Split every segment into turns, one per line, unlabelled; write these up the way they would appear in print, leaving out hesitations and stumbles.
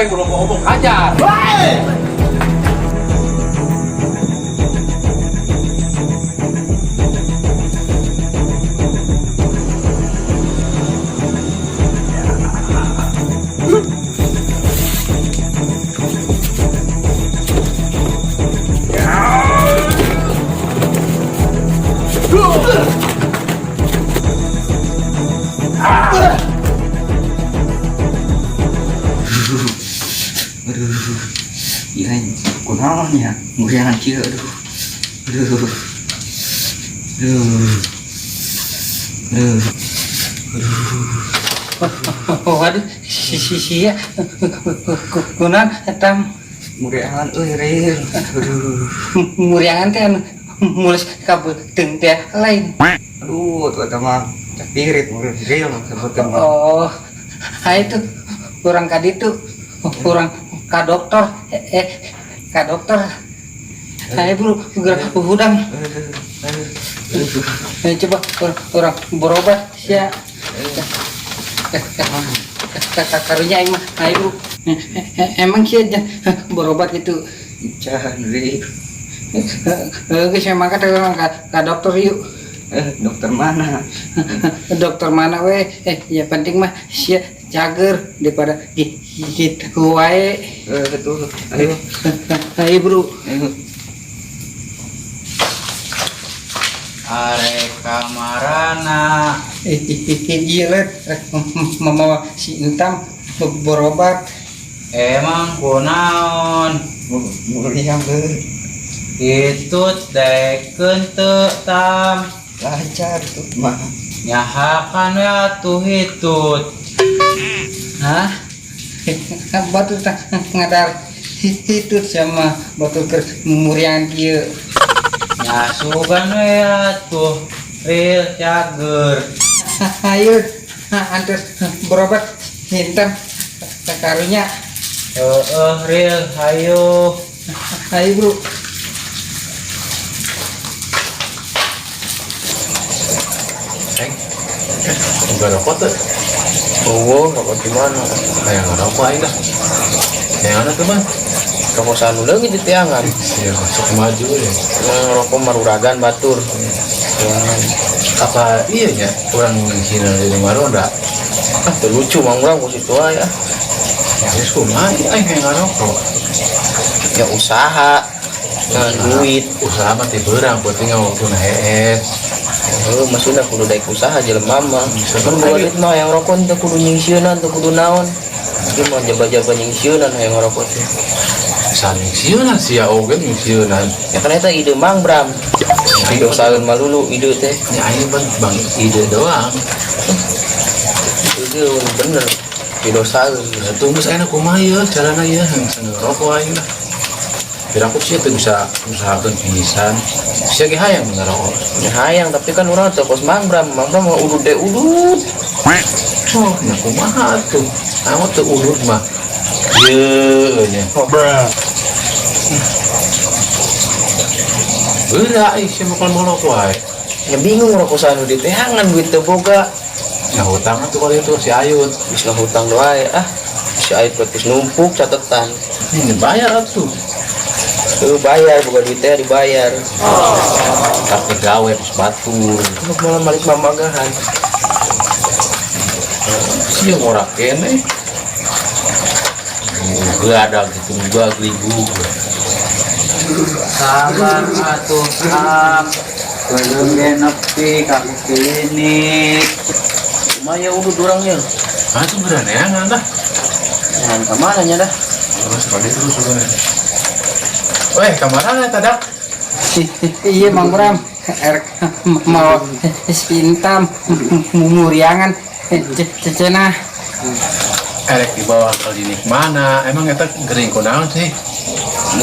Ipeng belum ngomong hajar.
Aduh, iya, kunaon ya, muriangan kieu, aduh. Aduh. Aduh. Aduh.
Waduh, si si si ya. Kunaon eta?
Muriangan euy, Ril. Aduh.
Muriangan teh anu mules ka beuteung teh lain?
Aduh, tuh eta mah capirit murid Ril sebutkeun mah.
Oh, ha itu urang ka ditu, urang ka dokter, ka dokter. Ayo bro, geura hudang.
Aduh.
Eh, coba urang berobat sia. Karunya aing mah, ayo bro. Emang sia berobat gitu?
Can, Ril.
Geus memang kata urang ka dokter yuk.
Eh, dokter mana?
Dokter mana we? Ya penting mah sia cager daripada gitu wae.
Eh, betul. Ayo.
Ayo bro.
Ayo.
Arek kamarana?
Iya let, mamawa si Intam berobat.
Emang kunaon?
Muriang euy.
Hitut daekeun teu, Tam?
Lancar tuh mah.
Nyahakan we atuh hitut.
Hah? Batu tah ngadar hitut sama batu keur muriangan kieu.
Nya sugan we atuh, Ril, cager.
Ayo, antar berobat Intam karunya.
Heeh, Ril, hayu.
Ayo bro.
Peng, enggak rokok tuh.
Oh, rokok di mana?
Kayak ngerokok aing dah. Yang mana tuh, Bang?
Rokok sanu leungit di tiangan.
Iya, masuk maju ya.
Nah, rokok maruragan batur. Tiangan.
Apa iya nya orang Cina di Maronda?
Ah, teu lucu mang urang ku situ aya.
Ya geus kumaha aing kayak ngerokok.
Ya usaha. Nah, duit.
Usaha mah ti beurang penting waktu na hees.
Heuh, maksudna kudu daek usaha jelema mah. Mun boga duit mah hayang rokok teu kudu nyingsieunan, teu kudu naon. Ieu mah jaba-jaba nyingsieunan hayang ngarokok teh.
Saningsieunan sia oge nyingsieunan.
Ya kan eta ide Mang Bram. Ide usahaeun malulu ide teh.
Ya aing bang, bang ide doang.
Ide bener. Ide usahaeun.
Ya tunggu saya kumaha ieu carana ieu hayang ngerokok aing lah. Biar aku sih teu bisa usahakeun pisan. Sia ge hayang ngerokok.
Ya hayang tapi kan urang teu kos Mang Bram. Mang Bram mah udut deh udut.
Oh, nya kumaha atuh. Aing teu udut mah. Ieu nya. Geura ih sia bakal molok wae.
Ya bingung rokok sanu di teangan duit teu boga.
Nah hutang atuh kali itu si Ayun.
Geus ngahutang wae ah. Si Ayun geus numpuk catatan.
Ini bayar atuh.
Tuh bayar, boga duit teh dibayar.
Tapi gawe pas batur.
Terus malam balik mamagahan.
Sia ngorak kene. Gak ada gitu, gua geligu.
Sabar atuh, Tam. Belum ge nepi ka klinik.
Lumayan udut orangnya.
Ah, itu berenean dah.
Jangan ke mana nya dah.
Terus pada terus sebenarnya. Weh, kamarana eta dak?
Iya Mang Bram, erek mau si Intam muriangan cenah.
Erek dibawa ke klinik mana? Emang eta gering kunaon sih?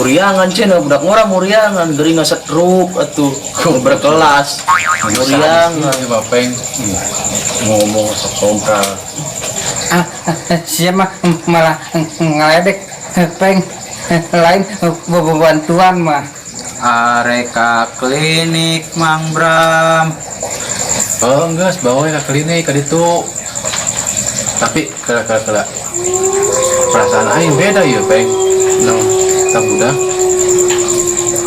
Muriangan cenah budak ngora muriangan gering ngasetruk atuh berkelas. Muriangan.
Ieu bapeng ngomong sok sompral.
Ah, sia mah malah ngaledek peng lain bantuan mah.
Arek ka klinik Mang Bram.
Oh, enggak, bawa ke klinik ka ditu. Tapi kela kela kela. Perasaan aing beda ya, Peng.
No.
Tak budak.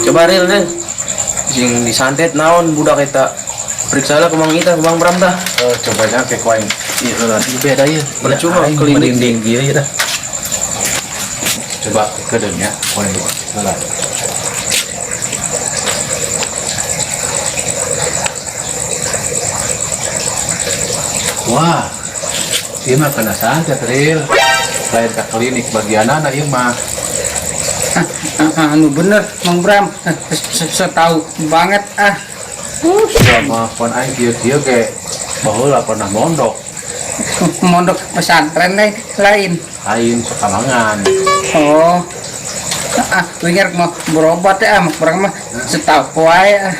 Coba real deh. Sing disantet naon budak eta. Periksa lah ke Mang Ita, ke Mang Bram dah.
Eh, coba aja ke ku aing.
Iya lah.
Ieu beda ya.
Percuma
Aing
klinik.
merinding kieu ya dah. Coba ke ya, ku aing heula. Wah, ieu mah kena santet, Ril. Lain ke klinik bagian anak ieu mah.
Ah, anu bener Mang Bram, setahu banget ah.
Sudah mah pon aing kieu-kieu ge baheula pernah mondok.
Mondok pesantren lain lain.
Lain Sukamangan.
Oh. Ah, wingar mau berobat ya, ah, Mang Bram mah setahu wae ah.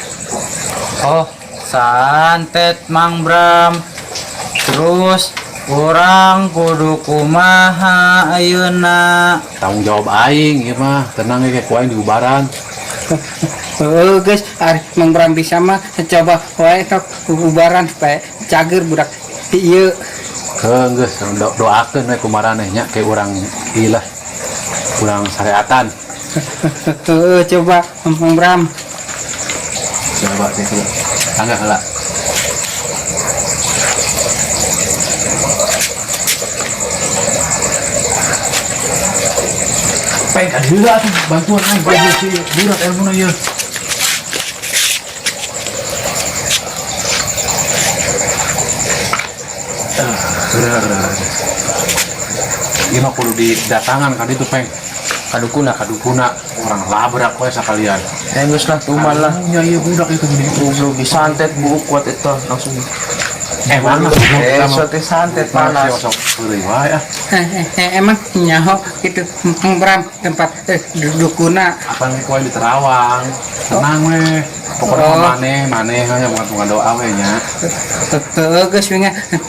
Oh, santet Mang Bram. Terus urang kudu kumaha ayeuna?
Tanggung jawab aing ieu mah, tenang ge ku aing diubaran.
Oh, guys, ari Mang Bram bisa mah coba wae tok ubaran supaya cager budak ieu.
Heuh geus doakeun we ku maraneh nya ke urang ieu lah. Urang syariatan.
Heeh, coba Mang Bram.
Coba gitu. Tangga heula. Peng ka heula atuh bantuan aing bantu si budak ilmuna ieu. Ah, geura, geura, geura. Ieu mah kudu didatangan ka ditu, Peng.
Kadukuna.
Kadukuna urang labrak we sakalian.
Eh geus lah tuman lah.
Ya iya budak itu gini.
Goblok disantet buuk kuat eta langsung.
Emang lah goblok
Eh,
kita mah.
sote santet panas.
Sok heureuy wae ah.
Emang nyaho gitu Mang Bram tempat dukuna.
Apa nih ku di Terawang. Tenang we. Pokoknya
Oh.
maneh maneh nya bukan doa we nya.
Heeh, geus we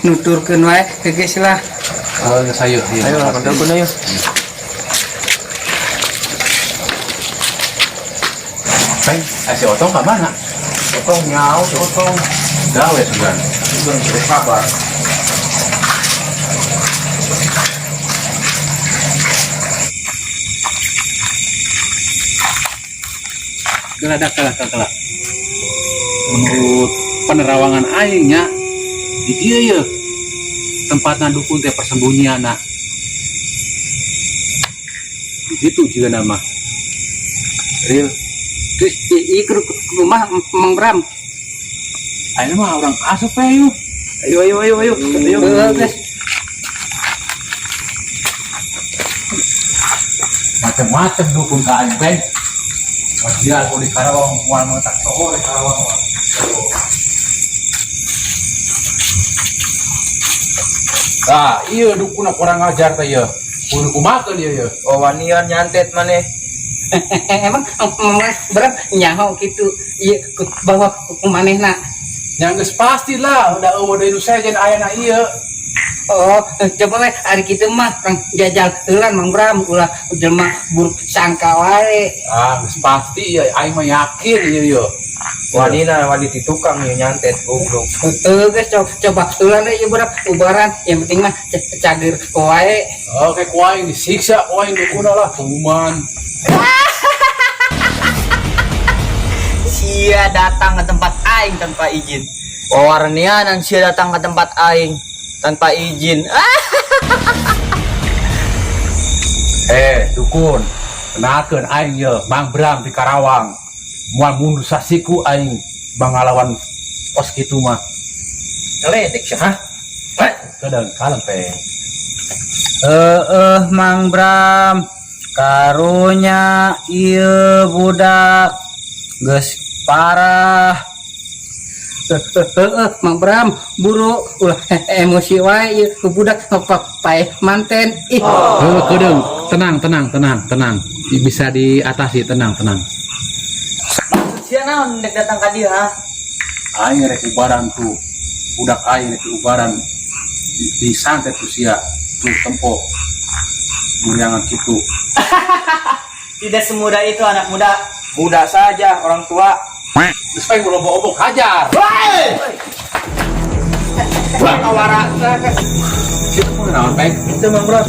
nuturkeun wae geus lah.
Heuh geus hayu. Ieu.
Ayo lah kadukuna yuk.
Peng, si Otong ka mana?
Otong nyau si Otong.
Gawe sugan.
Sugan sudah kabar.
Gelah dah kalah kalah. Menurut penerawangan aing nya di dieu ye tempatna dukun teh persembunyianna. Di ditu juga nama. Real.
Terus ieu kudu kumaha Mang Bram?
Ayeuna mah urang asup we yuk.
Ayo ayo ayo ayo. Ayo.
Heeh, geus.
Macem-macem dukun ka aing Peng. Wajar kalau di Karawang moal mengetak soho di Karawang mah. Nah, iya dukun kurang ajar teh ieu. Kudu kumakeun ieu ieu.
Oh, wanian nyantet maneh.
Emang Mang Bram nyaho gitu ieu bahwa manehna.
Yang geus pasti lah, udah eueuh deui nu sejen ayana ieu.
Oh, coba we ari kitu mah urang jajal heula Mang Bram ulah jelema buruk sangka wae.
Ah, geus pasti ieu aing mah yakin ieu ieu.
Wanina wani di tukang ieu nyantet goblok.
Heeh, geus coba heula we ieu budak ubaran yang penting mah cager wae.
Oke, ku aing disiksa, ku aing dukuna lah, kuman.
Sia datang ke tempat aing tanpa izin.
Wawarnianan sia datang ke tempat aing tanpa izin. Ah,
Eh, dukun. Kenalkeun aing ye, Mang Bram di Karawang. Moal mundur sasiku aing bangalawan kos kitu mah.
Ngeledek sih, hah?
Kedeung kalem Peng.
Heeh Mang Bram. Karunya ieu budak geus parah.
Heeh, Mang Bram buru ulah emosi wae ieu budak paeh manten ih.
Heuh, kedeung, tenang, tenang, tenang, tenang. Bisa diatasi, tenang, tenang.
Sia naon dek datang ka dieu ha?
Aing rek ubaran tuh. Budak aing rek ubaran disantet ku sia tuh tempo. Muriangan kitu.
Tidak semudah itu anak muda.
Muda saja orang tua.
Geus paing ulah obok hajar.
Wah, kawara.
Situ Naon, Peng?
Itu Mang Bram.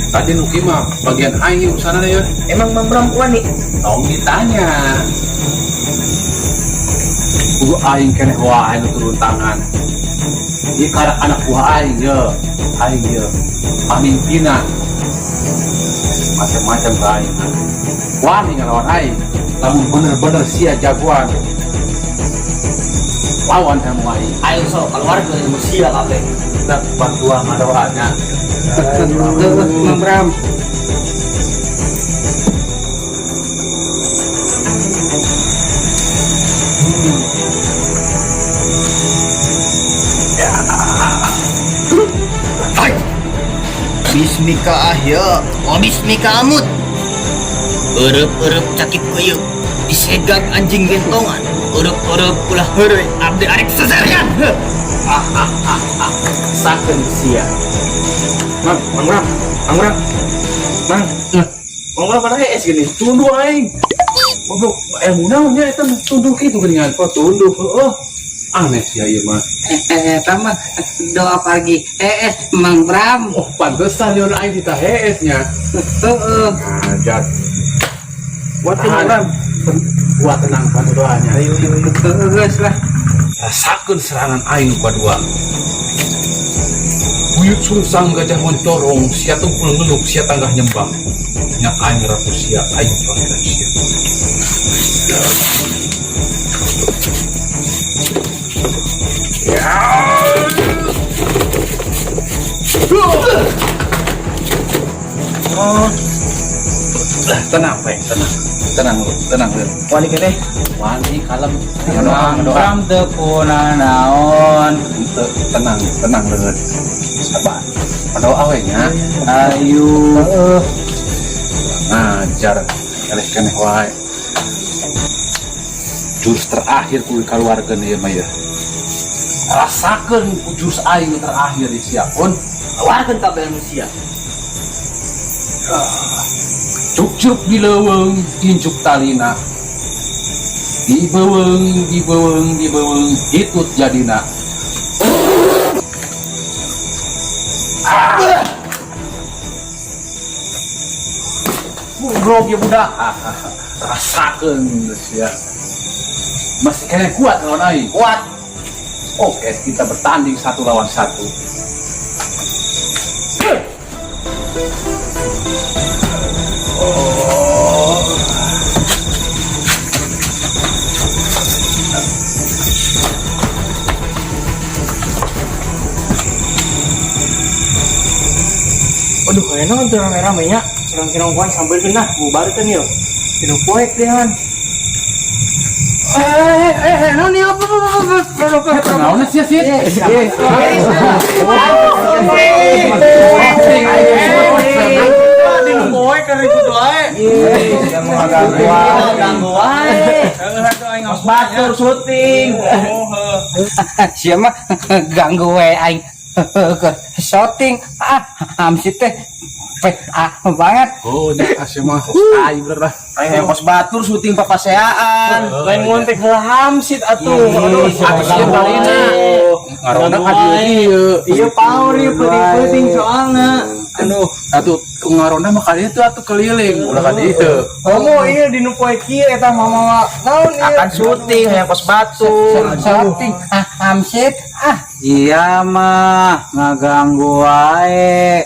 Tadi nu kieu mah bagian aing urusanna ya.
Emang Mang Bram wani?
Tong ditanya. Kudu aing keneh wae nu turun tangan. Ieu karak anak buah aing ye. Aing ye. Pamimpina. Macam-macam ka aing. Wani ngelawan aing. Lamun bener-bener sia jagoan. Lawan kamu aing.
Ayo sok keluar dari manusia kabeh.
Kita bantuan ngadoanya.
Mang Bram.
Bismika ahya wa bismika amut. Eureub-eureub cakit peuyeuk disegag anjing gentongan. Eureub-eureub ulah heureuy abdi arek seserian. Heuh.
Sakeun sia.
Mang, Mang Bram, Mang Bram. Mang. Mang Bram mana es gini?
Tunduh aing. Goblok, ilmu naonnya eta tunduh kitu geuningan. Oh, tunduh. Heeh. Aneh sia ieu mah.
Eta mah doa pagi. Mang Bram.
Oh, pantesan nyeun aing di hees nya.
Heeh.
Ngajar.
Buat Mang Bram.
Buat tenang bantu doanya.
Ayo, ayo, ayo.
Heeh geus lah.
Rasakeun serangan aing nu kadua. Buyut sungsang gajah moncorong, sia tungkul ngeluk, sia tanggah nyembah. Nya aing ratu sia, aing pangeran sia. Tenang, Peng, tenang. Tenang, lu, tenang, lu.
Wani keneh.
Wani kalem.
Mang Bram teu kunanaon.
Henteu, tenang, tenang leungeun. Sabar. Doa we nya.
Ayo.
Ngajar eleh keneh wae. Jurus terakhir kudu kaluarkeun ieu mah ya. Rasakeun ku jurus aing nu terakhir ieu sia pun.
Keluarkan kabeh manusia.
Cuk-cuk di leuweung injuk talina. Di beuweung, di beuweung, di beuweung hitut jadina. Ah. Goblok ya budak. Rasakeun sia. Masih kayaknya kuat lawan aing.
Kuat.
Oke, kita bertanding 1 lawan 1.
Aduh, kayaknya kan tuh rame-rame nya. Serang kinongkuan sambil kena bubarkan yuk. Kino poek deh han.
Naon ieu?
Naon sia sih?
Di poek kan ribut wae. Ganggu wae.
Batur syuting.
Sia mah ganggu we aing. Keur syuting. Ah, hamsi teh banget.
Oh, nya sia mah aing bener lah.
Aing kos batur syuting papaseaan.
Lain ngontek heula hamsit atuh.
Aduh, atuh sia balina. Ngaronda ka dieu dieu.
Iya power ieu penting-penting soalna.
Aduh, atuh ngaronda mah ka dieu tuh atuh keliling ulah ka dieu.
Komo ieu di nu poe kieu eta mama naon ieu?
Akan syuting hayang kos batur.
Syuting ah hamsit ah.
Iya mah ngaganggu wae.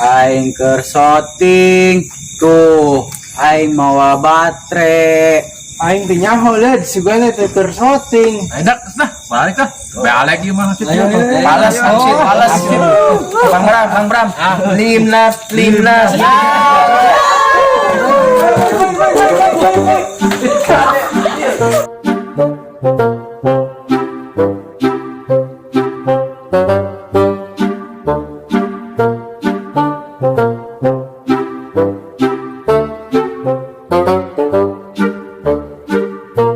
Aing keur syuting tuh aing mawa baterai.
Aing teh nyaho leud sigana teh keur syuting.
Ayo dak, nah, balik lah. Balik ieu mah hamsit.
Balas hamsit, balas. Bang Bram, Bang Bram. Limnas, limnas.